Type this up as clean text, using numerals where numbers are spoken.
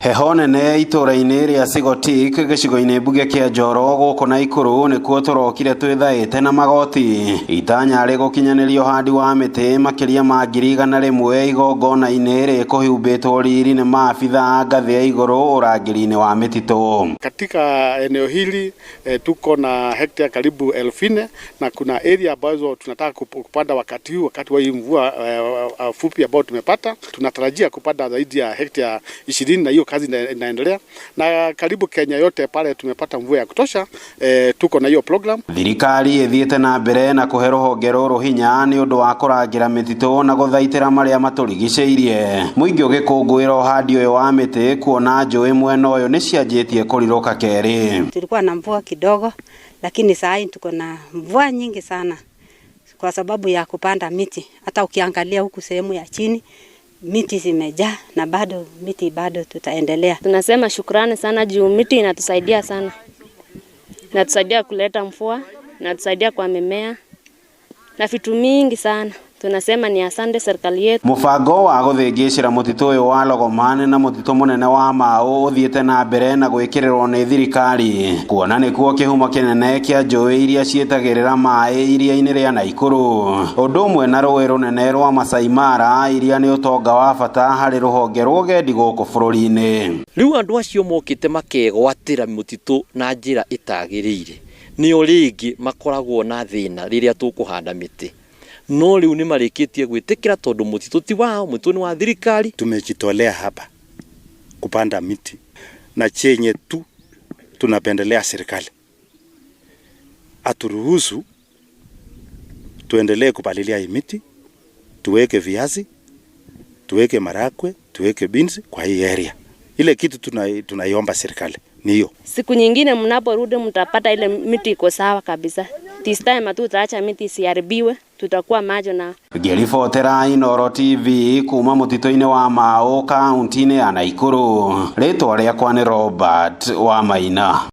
Heho nene itũra-inĩ rĩa Sigotik gĩcigo-inĩ mbunge kĩa Njoro gũkũ Naikuru nĩkuo tũrokire twĩthaĩte na magoti. Itanya rĩgũkinyanĩria ũhandi wa mĩtĩ makĩria ma 100,000 igongona-inĩ rĩkũhumbĩtwo riri nĩ maabitha a ngathĩ ya igũrũ ũrangĩri-inĩ wa mĩtitũ. Katika eneo hili tuko na hekta karibu 4,000 na kuna area ambazo tunataka kupanda wakati huu, wakati wa hii mvua fupi ambao tumepata, tunatarajia kupanda zaidi ya hekta 20 na hiyo kazi inaendelea, na karibu Kenya yote pale tumepata mvua ya kutosha. Tuko na hiyo program. Thirikari ĩthiĩte na mbere na kũhe rũhonge rũrũ hinya nĩ ũndũ wa kũrangĩra mĩtitũ na gũthaitĩra marĩa matũrigicĩirie. Mũingĩ ũgĩkũngũĩra ũhandi ũyũ wa mĩtĩ kuona njũĩ mwena ũyũ nĩ cianjĩtie kũrirũka kerĩ. Tulikuwa na mvua kidogo, lakini saa hii tuko na mvua nyingi sana kwa sababu ya kupanda miti. Hata ukiangalia huku sehemu ya chini miti zimejaa na bado miti bado tutaendelea. Tunasema shukrani sana juu miti inatusaidia sana, inatusaidia kuleta mvua, inatusaidia kwa mimea na vitu mingi sana. Tunasema ni asante serikali yetu. Mũbango wa gũthĩngĩcĩra mũtitũ ũyũ wa Logomani na mũtitũ mũnene wa Mau ũthiĩte na mbere na gwĩkĩrĩrwo nĩ thirikari kuona nĩkuo kĩhumo kĩnene kĩa njũĩ iria ciĩtagĩrĩra maĩ iria-inĩ rĩa Naikuru, ũndũ ũmwe na rũĩ rũnene rwa Masai Mara iria nĩ ũtonga wa bata harĩ rũhonge rwa ũgendi gũkũ bũrũri-inĩ. Rĩu andũ acio mokĩte makegwatĩra mũtitũ na njĩra ĩtagĩrĩire nĩo rĩngĩ makoragwo na thĩna rĩrĩa tũkũhanda mĩtĩ, no rĩu nĩ marĩkĩtie gwĩtĩkĩra tondũ mũtitũ ti wao, mũtitũ nĩ wa thirikari. Tumejitolea hapa kupanda miti na chenye tu tunapendelea serikali aturuhusu tuendelee kupalilia hii miti, tuweke viazi, tuweke marakwe, tuweke beans kwa hii area. Ile kitu tunaiomba serikali ni hiyo. Siku nyingine mnaporudi mtapata ile miti iko sawa kabisa. This time hatutaacha miti isiharibiwe, tutakuwa macho na Ngĩribotera Inooro TV kuma mũtitũ-inĩ wa Mau kaunti-inĩ ya Naikuru, rĩtwa rĩakwa nĩ Robert Wamaina.